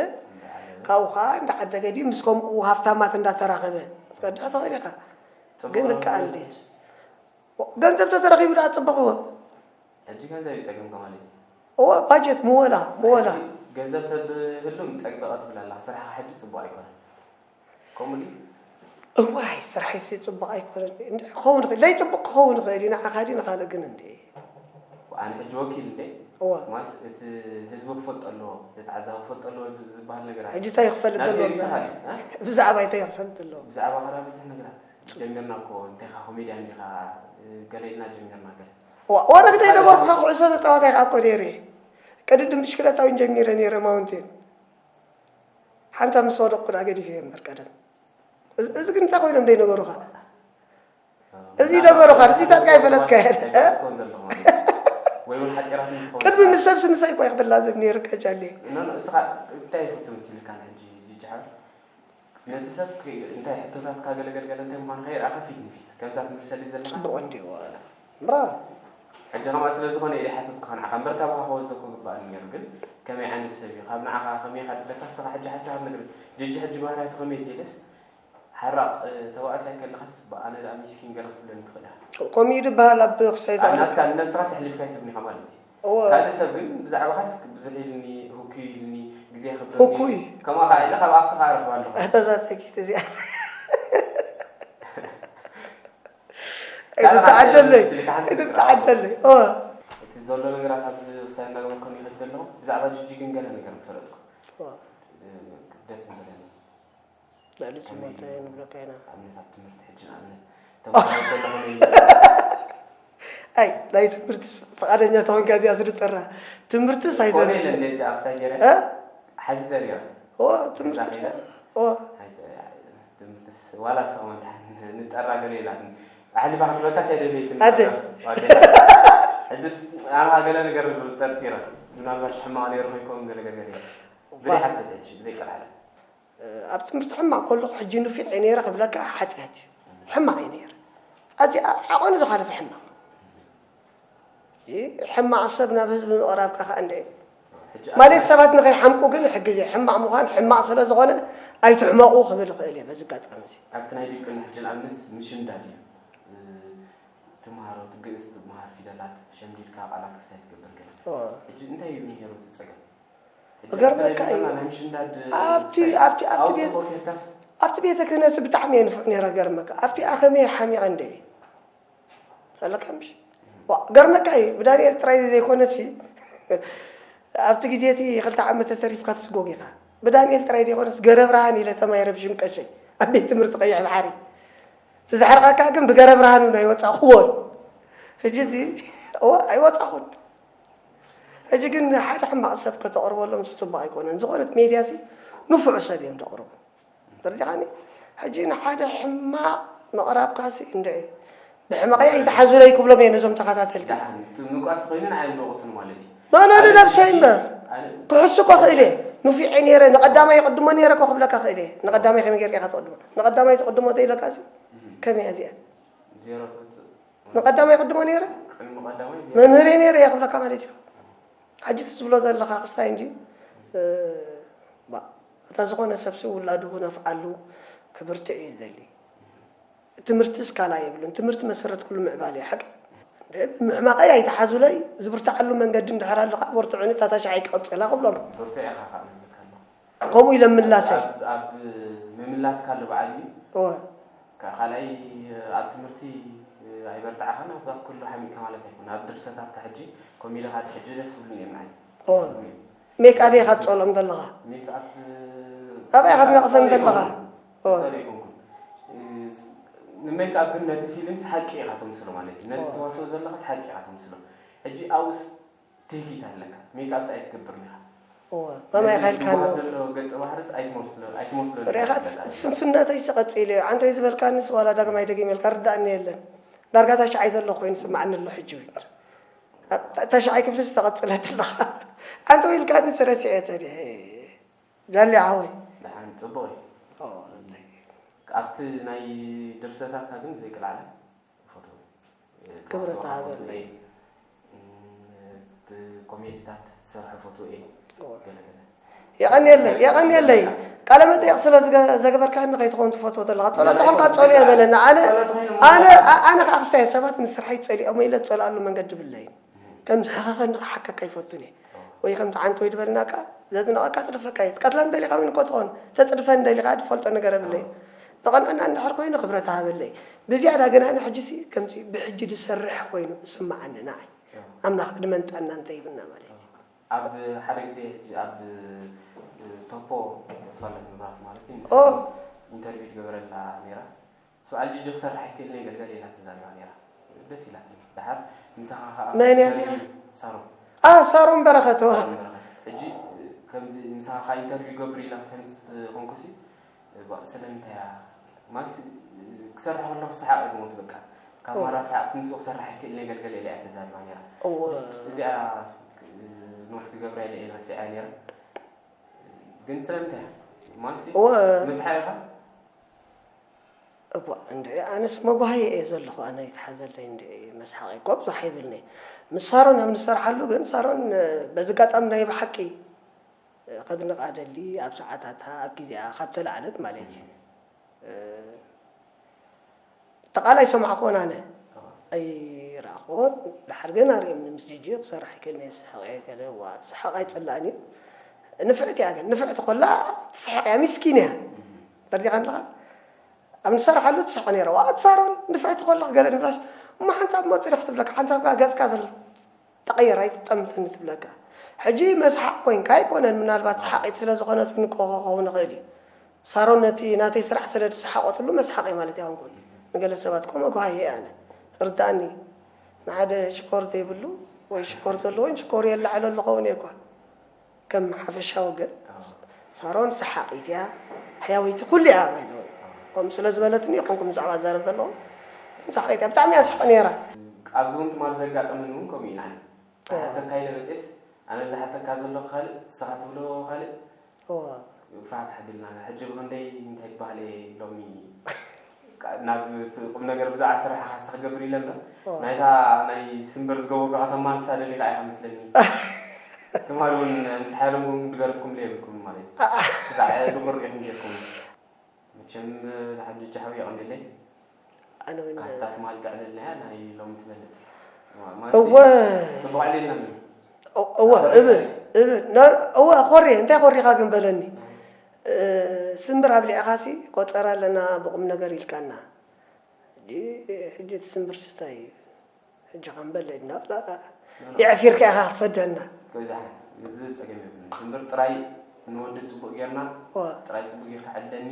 ካብኡ ከዓ እንዳዓደገ ድዩ ምስ ከምኡ ሃብታማት እንዳተራኸበ ትቀድሕ ትኽእል ኢኻ ግን እከኣል ድየ ገንዘብ ተተረኺቡ ደኣ ፅበቕዎ ሕጂ ገንዘብ እዩ ፀገምካ ማለት እዩ እወ ባጀት ምወላ ምወላ ሕጂ ገንዘብ ተድህሉ ምፀግበቐ ትብል ኣለኻ ስራሕኻ ሕጂ ፅቡቕ ኣይኮነን ከምኡ ድዩ እዋይ ስራሐይሲ ፅቡቕ ኣይኮነን እንድዒ ክኸውን ይኽእል ለይፅቡቕ ክኸውን ይኽእል እዩ ንዓኻ ድዩ ንኻልእ ግን እንድዒ ኣነ ሕጂ ወኪል እንደ እዋ ማስ እቲ ህዝቢ ክፈልጦ ኣለዎ እቲ ተዓዛቢ ክፈልጦ ኣለዎ ዝ- ዝበሃል ነገር ኣሎ። ሕጂ እንታይ ክፈልጥ ናብ ዘለዎ ሪኢቶ ሃልዩ እ? ብዛዕባ እንታይ ክፈልጥ ኣለዎ ብዛዕባ ኸላ ብዙሕ ነገራት ጀሚርና እኮ እንቴኻ ኮሜድያን ዲኻ እ፣ ገለ ኢልና ጀሚርና ገለ ዋ- ወረ ግደይ ነበርኩኻ ኩዕሶ ተፃዋታይ ከዓ እኮ ነይረ ቅድድም ብሽክለታ እውን ጀሚረ ነይረ ማውንቴን ሓንሳብ ምስ ወደቕኩ ደኣ ገዲፈዮ እምበር ቀደም እዚ እዚ ግን እንታይ ኮይኖም ደይነገሩኻ እዚ ነገሩኻ ርዚታት ካይፈለጥካ ቅድሚ ምስ ሰብ ስምሳይ እኳ ክትላዘብ ነይርካ ጃሌ እንታይ ይፍቱ መሲልካ ሕጂ ጅጅሓር ነቲ ሰብ እንታይ ሕቶታትካ ገለገልገለ እንታይ ምዃኑ ከይርኣኻ ፊት ንፊት ከምዛ ትምልሰሊ ዘለኻ ጽቡቕ እንዲዎ ምራ ሕጂ ከምኣ ስለ ዝኾነ ኢለ ሓተትኩኻ ንዓኻ እምበር ካባኻ ክወስዶ እኮ ግባኣኒ ነይሩ ግን ከመይ ዓይነት ሰብ እዩ ካብ ንዓኻ ከመይ ኢኻ ድለካ ንስኻ ሕጂ ሓሳብ ንግሪ ጅጂ ሕጂ ባህርያቱ ከመይ ተይለስ ሓራቕ ተባእሳይ ከለኻስ ብኣነ ደኣ ሚስኪን ገለ ክትብለኒ ትኽእል ኢኻ። ከምኡ እዩ ዝበሃል ኣብ ክሳይ ኣይ ናትካ ዝኣመካ። ንነብስኻስ ኣሕሊፍካ ኣይትህብን ኢኻ ማለት እዩ። እወ። ካልእ ሰብ ግን ብዛዕባኻስ ብዙሕ ኢልኒ፣ ህኩይ ኢልኒ፣ ግዜ የኽብረኒ። ህኩይ? ከምኣ ኸዓ ኢለ ካብ ኣፍካ ኸዓ ረኽባ ኣለኹ። ኣታ እዛ ጠቂት እዚኣ። ካልእ ካልእ ኣይትተዓደለይ። ስልካ ሓንቲ ኣይትተዓደለይ። እወ። እቲ ዘሎ ነገራት ኣብዚ ክሳይ እናገበርኩ ይኸድ ዘለኹ። ብዛዕባ ጂጂ ግን ገለ ነገር ምፈለጥኩ። ዋ። ደስ ምበለኒ። ልዕሊ ጽሞተ ንብለካ ኢና። ኣብነት ኣብ ትምህርቲ ሕጂ ንኣብነት ተምሃሮ ዘለኹ ኣይ ናይ ትምህርትስ ፍቓደኛ ተኾንካ እዚኣ ስድጠራ ትምህርትስ ኣይኮነ ኣይተርፍ ኢለ እንደዚ ኣብ ሳይገረ እ? ሓዚ ዘሪባ ኦ እዛ ትምህርቲ ከይዳ ኦ ኣይተ- ትምህርትስ ዋላ ሰው ንጠራ ገለ ኢላትኒ ኣሕሊፋ ክትበካ ሰደለይት ኣደ። ሕድስ ኣባ ገለ ነገር ጠርጢረ ምናልባት ሕማቕ ነይሩ ኮይኮም ገለ ገለ ብዘይ ሓሰት ሕጂ ብዘይ ቀልዓለ ኣብ ትምህርቲ ሕማቕ ከለኹ ሕጂ ንፊዕ እየ ነይረ ክብለካ ሓጢኣት እዩ። ሕማቕ እየ ነይረ። ኣዚ ዓቐኑ ዝሓለፈ ሕማቕ። እ፣ ሕማቕ ሰብ ናብ ህዝቢ ምቕራብካ ከዓ እንደ ማለት ሰባት ንኸይሓምቁ ግን ሕግዝ እየ። ሕማቕ ምዃን ሕማቕ ስለ ዝኾነ ኣይትሕመቑ ክብል እኽእል እየ በዚ ኣጋጣሚ እዚ። ኣብቲ ናይ ዲቁና ሕጂ ንኣብነት ምሽምዳድ እዩ። እ፣ ትምሃሮ ግእዝ ትምሃር ፊደላት ሸምዲድካ ቃላት ክሳይ ትገብር ገለ። ኦ። ሕጂ እንታይ እዩ ነይሩ እቲ ጸገም? እገርመካ እዩ። ኣብቲ ኣብቲ ኣብቲ ቤት ኣብቲ ቤተ ክህነትሲ ብጣዕሚ እየ ንፉዕ ነይረ። ገርመካ ኣብቲ ኣኸመየ ሓሚቐ እንደ ኣለካ ምሽ ገርመካ እዩ። ብዳንኤል ጥራይ ዘይኮነሲ ኣብቲ ግዜ እቲ ክልተ ዓመት ተተሪፍካ ትስጎግ ኢኻ። ብዳንኤል ጥራይ ዘይኮነስ ገረ ብርሃን ኢለ ተማሂረ ብሽም ቀሸይ ኣብ ቤት ትምህርቲ ቀይሕ ባሕሪ ትዝሕርቐካ ግን ብገረ ብርሃኑ ናይ ወፃእኽዎ ሕጂ እዚ እዎ ኣይወፃኹን። ሕጂ ግን ሓደ ሕማቕ ሰብ ከተቕርበሎም ጽቡቕ ኣይኮነን። ዝኾነት ሜድያ ሲ ንፉዕ ሰብ እዮም ዘቕርቡ። ተረዲኻኒ? ሕጂ ንሓደ ሕማቕ ምቕራብካ ሲ እንደ ብሕመቐይ ኣይትሓዙለይ ክብሎም እየ ነዞም ተኸታተልቲ። ደሓን እቲ ምንቋስ ኮይኑ ንዓይ ንወቕስን ማለት እዩ። ኖ ኖ ኣነ ንነብሰይ እምበር ኣነ ክሕሱ እኮ ክእል እየ። ንፊዐ ነይረ ንቐዳማይ ይቕድሞ ነይረ እኮ ክብለካ ክእል እየ። ንቐዳማይ ከመይ ጌርካ ኢኻ ትቕድሞ? ንቐዳማይ ትቕድሞ ተይለካ ሲ ከመይ እያ እዚኣ? ዜሮ ትወፅእ። ንቐዳማይ ቅድሞ ነይረ? ቅድሚ ቀዳማይ ዜሮ። መምህረይ ነይረ እየ ክብለካ ማለት እዩ። ሕጂ እቲ ዝብሎ ዘለኻ ክስታይ እንድዩ። እ፣ ባ፣ እታ ዝኾነ ሰብሲ ውላዱ ክነፍዓሉ ክብርትዕ እዩ ዝደሊ። ትምህርቲ ስካላ የብሉን። ትምህርቲ መሰረት ኩሉ ምዕባለ እዩ። ሓቂ ምሕማቐይ ኣይትሓዙለይ። ዝብርትዓሉ መንገዲ እንድሕር ኣሎ ከዓ በርትዑኒ፣ እታ ታሽዓይ ክቕፅላ ክብሎም። ብርቱዕ ኢኻ ከዓ ንብለካ ኣለኹ። ከምኡ ኢለ ምላሰይ። ኣብ ኣብ ምምላስካ ኣሎ በዓል እዩ። እወ። ካ- ካልኣይ ኣብ ትምህርቲ ኣይበርትዓኻን ኣብ ኣብ ኩሉ ሓሚቕካ ማለት ኣይኮነ። ኣብ ድርሰታትካ ሕጂ ከምኡ ኢለ ካብ ሕጂ ደስ ዝብሉኒ እዮም ንዓይ። እወ። ሜክ ኣበይ ኢኻ ትጸልኦም ዘለኻ? ሜክ ኣፕ ኣበይ ኢኻ ትነቕፈን ዘለኻ? እወ። ጸልኦ ኣይኮንኩን። ንሜክ ኣፕ ግን ነቲ ፊልምስ ሓቂ ኢኻ ተምስሎ ማለት እዩ። ነቲ ተዋስኦ ዘለኻስ ሓቂ ኢኻ ተምስሎ። ሕጂ ኣብኡስ ትህኪት ኣለካ ሜክኣፕስ ኣይትገብርን ኢኻ እወ ከመይ ኢኻ ኢልካ ኣሎ ዘሎ ገጸ ባህርስ ኣይትመስሎ ኣይትመስሎ ሪኻ ስንፍነተይ ሲ ቀጺለ እዩ ዓንተይ ዝበልካንስ ዋላ ዳግማይ ደጊመልካ ርዳእኒ የለን ዳርጋ ታሽዓይ ዘሎ ኮይኑ ስማዓኒ ኣሎ ሕጂ እውን ታሽዓይ ክፍሊ ዝተቐጽለ ኣለኻ ዓንተው ኢልካኒ ሲ ረሲዐ ተዲሐ ጃሊ ሓወይ ደሓን ጽቡቕ እዩ ኣብቲ ናይ ድርሰታትካ ግን ዘይቅላዕለ ይፈትዎ። ክብረት ተዋስኦ ይሃበልና። ፈትዎ እየ። እም፣ እቲ ኮሜዲታት ዝሰርሖ ፈትዎ እየ። ገለ ገለ። የቐንየለይ የቐንየለይ ቃለ መጠየቕ ስለ ዝገ- ዘገበርካኒ ከይትኸውን ትፈትዎ ዘለኻ ጸሎት ተኾንካ ጸልዮ በለና ኣነ ጸሎት ኮይኑ ኣነ ኣ- ኣነ ከዓ ክስታይ ሰባት ንስርሐይ ጸሊኦም ኢለ ዝጸልኣሉ መንገዲ ብለይ ከምዚ ሓኻኸኒ ክሓከካ ይፈቱን እየ ወይ ከምዚ ዓንተ ወይ ዝበልናካ ዘድንቐካ ጽድፈካ እዩ ትቀትለን ደሊኻ እውን እኮ ትኾን ተጽድፈን ደሊኻ ትፈልጦ ነገር የብለይ ብቐንዕና እንድሕር ኮይኑ ክብረት ሃበለይ ብዝያዳ ግን ኣነ ሕጂሲ ከምዚ ብሕጂ ዝሰርሕ ኮይኑ ዝስምዓኒ ንዓይ ኣምላኽ ዕድመን ጥዕናን እንተሂብና ማለት እዩ ኣብ ሓደ ግዜ ሕጂ ኣብ ቶፖ ተስፋለት መብራህቱ ማለት እዩ ምስ ኦ ኢንተርቪው ትገበረላ ነይራ በዓል ጂጂ ክሰርሕ ኣይክእልን እየ ገልገል ኢላ ተዛሪባ ነይራ። ደስ ኢላትኒ። ደሓር ምሳኻ ከዓ መን እያ ኢንተርቪው እዚኣ? ሳሮን። ኣ ሳሮን በረኸት ዋ። ሳሮን በረኸት። ሕጂ ከምዚ ምሳኻ ከዓ ኢንተርቪው ይገብር ኢላ ሰምስ ኮንኩሲ ባ ስለምንታይ እያ ማለት ክሰርሕ ከለኹ ሰሓቕ እየ ዝሞት በቃ ካብ ማራ ሰሓቕ ምስ ክሰርሕ ኣይክእልን እየ ገልገል ኢላ እያ ተዛሪባ ነይራ። እወ። እዚኣ ኖት ክገብራ ኢለ እየ ረሲዐያ ነይረ። ግን ስለምንታይ እያ ማለት እወ። መስሓቕ ኢኻ እዋእ እንድዒ ኣነስ መጓህየ እየ ዘለኹ ኣነ ይትሓዘለይ እንድዒ መስሓቐይ እኮ ብዙሕ ኣይብልኒ ምስ ሳሮን ኣብ ንሰርሓሉ ግን ሳሮን በዚ ኣጋጣሚ ናይ ብሓቂ ከድንቓ ደሊ ኣብ ሰዓታታ ኣብ ግዜኣ ካብ ተላዓለት ማለት እዩ ተቓላይ ሰማዕኩዎን ኣነ ኣይረኣኹዎን ደሓር ግን ኣርእየምኒ ምስ ጂጂ ክሰርሕ ይክእልኒ እየ ስሕቕ እየ ገለ ዋ ስሕቕ ኣይፅላእን እዩ ንፍዕቲ እያ ግን ንፍዕቲ ኮላ ትስሕቕ እያ ሚስኪን እያ ተረዲኻ ኣለኻ ኣብ ንሰርሓሉ ትስሕቕ ነይራ ዋ ኣቲ ሳሮን ንፍዕቲ ኮላ ገለ ንብላሽ እሞ ሓንሳብ ሞ ፅድሕ ትብለካ ሓንሳብ ከዓ ገፅካ በል ተቐየር ኣይትጠምተኒ ትብለካ። ሕጂ መስሓቕ ኮይንካ ኣይኮነን፣ ምናልባት ሰሓቒት ስለ ዝኾነት ክንከኸውን ንኽእል እዩ። ሳሮን ነቲ ናተይ ስራሕ ስለ ዝሰሓቐትሉ መስሓቒ ማለት ኣይኮንኩን። ንገለ ሰባት ከምኡ ጓሂ እየ ኣነ። ርድኣኒ። ንሓደ ሽኮር ዘይብሉ ወይ ሽኮር ዘለዎ ሽኮር የለዓሎ ኣለኸውን እየ እኳ። ከም ሓፈሻዊ ግን ሳሮን ሰሓቒት እያ፣ ሕያወይቲ ኩሉ እያ። ባይዘወይ ከምኡ ስለ ዝበለትኒ ይኹንኩም ብዛዕባ ዛረብ ዘለኹም ሰሓቒት እያ። ብጣዕሚ እያ ትስሕቕ ነይራ። ኣብዚ እውን ትማል ዘጋጠመኒ እውን ከምኡ እዩ ንዓይ። ዝሓተካ ኢለ መፅኤስ ኣነ ዝሓተካ ዘለኹ ካልእ ንስኻ ትብሎ ካልእ። እዋ። ፋሕፋሕ ቢልና ሕጂ ብኽንደይ እንታይ ይበሃል እየ ሎሚ ናብ እቲ ቁም ነገር ብዛዕባ ስራሕኻ እስኪ ክገብር ኢለ እምበር፣ ኦ። ናይታ ናይ ስምበር ዝገበርኩ ከተማ ንሳ ደሊኻ ኢኻ መስለኒ። ትማሊ እውን ምስ ሓየሎም ድገርፍኩም የብልኩም ማለት እዩ። ኣኣ። ብዛዕባ ድቕሩ ኢኹም ጌርኩም። መቸም ንሓድጂ ሓው የቐንየለይ። ኣነ እውን ካብታ ትማሊ ተዕለልናያ ናይ ሎሚ ትበልጽ። ማለት እወ። ጽቡቕ ኣዕሊልና እምኒ። እወ፣ እብል፣ እብል። ና-፣ እወ፣ ኮሪ፣ እንታይ ኮሪኻ ግን በለኒ። እ፣ ስምብር ኣብሊዕኻሲ ቆጸራ ኣለና ብቑም ነገር ኢልካና። ሕጂ፣ ሕጂ እቲ ስምብር ስታይ እዩ። ሕጂ ከም በለ ኢልና፣ ላ፣ ላ፣ ላ። የዕፊርካ ኢኻ ክትሰደና። ቆይ ደሓን፣ እዚ ጸገም የብሉን። ስምብር ጥራይ ንወዲ ጽቡቕ ጌርና፣ እወ። ጥራይ ጽቡቕ ጌርካ ዕለኒ፣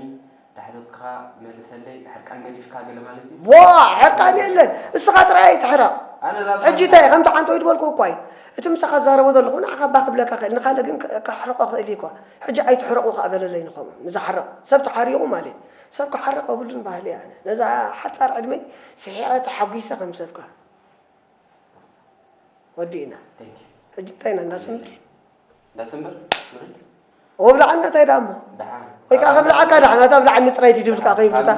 ዳሕተትካ መልሰለይ፣ ሕርቃን ገዲፍካ ገለ ማለት እዩ። ዋ፣ ሕርቃን የለን። እስኻ ጥራይ ኣይትሕረቕ። ኣነ ናብታ ሕጂ እንታይ፣ ከምቲ ሓንቲ ወይ ዝበልኩ እኳ እዩ። እቲ ምሳኻ ዝዛረቦ ዘለኹ ንዓኻ እባ ክብለካ ክእል፣ ንኻልእ ግን ከ-፣ ከሕርቆ ክእል እዩ እኳ። ሕጂ ኣይትሕረቑ ከኣ በለለይ ንኸምኡ። ንዝሓርቕ ሰብ ተሓሪቑ ማለት እዩ። ሰብ ክሓርቕ የብሉን ባህሊ እየ ኣነ። ነዛ ሓጻር ዕድመይ ስሒቐ ተሓጒሰ ከም ሰብካ። ወዲእና። Thank you። ሕጂ እንታይ ኢና እንዳስምር? እንዳስምር? ምርድ? ወብልዓና እንታይ ደኣ እሞ? ደሓን። ወይ ከዓ ከብልዓካ ደሓን፣ ኣታ ብልዓኒ ጥራይ ድዩ ድብልካ ከይብሉ፣ ኣታ፣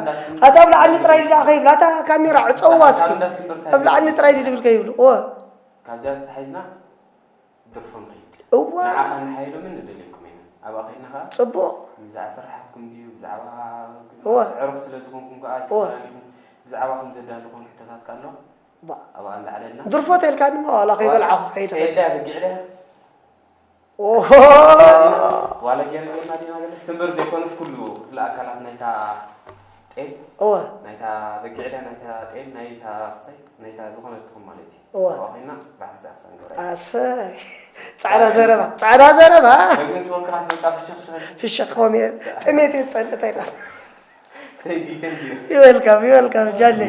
ኣታ ብልዓኒ ጥራይ ድዩ ከይብሉ፣ ኣታ ካሜራ ዕጸዋ እስኪ። ካብ እንዳስምር እንታይ ከብልዓኒ ጥራይ ድዩ ድብል ከይብሉ። እወ። ካብዚኣ ተታሒዝና ድርፎ ንኸይድ። እዋ። ንዓኻ ንሓይሎምን ንደልየኩም ኢና። ኣብኣ ከይድና ኸዓ ጽቡቕ። ብዛዕባ ስራሓትኩም ድዩ፣ ብዛዕባ እወ። ኣዕሩኽ ስለ ዝኾንኩም ከኣ እወ። ተፈላለዩኹም፣ ብዛዕባ ከም ዘዳለኹም ሕቶታት ከኣ ኣሎ። ባ። ኣብኣ እንዳዕለልና። ድርፎ ተልካኒ እሞ ዋላ ከይበልዓኹ ከይደ። ኤልዳ በጊዕ ድያ? ኦሆ። ዋላ ገይረ ጌርና ዲና ገለ? ስምብር ዘይኮነስ ኩሉ ክፍለ ኣካላት ናይታ ጤል፣ እወ። ናይታ በጊዕ ድያ፣ ናይታ ጤል፣ ናይታ ክሳይ፣ ናይታ ዝኾነት ትኹን ማለት እዩ። እወ። ኣብኣ ኮይና ብሓንሳእ ኣሳንገረ። ኣሰይ። ጻዕዳ ዘረባ፣ ጻዕዳ ዘረባ። በግን ትወክራ ስልጣ ፍሽኽ ሽኸል። ፍሽኽ ኮሜ፣ ጥሜት የጸልእ እንታይ ደኣ? Thank you, thank you። ይበልካም፣ ይበልካም፣ ጃሌ።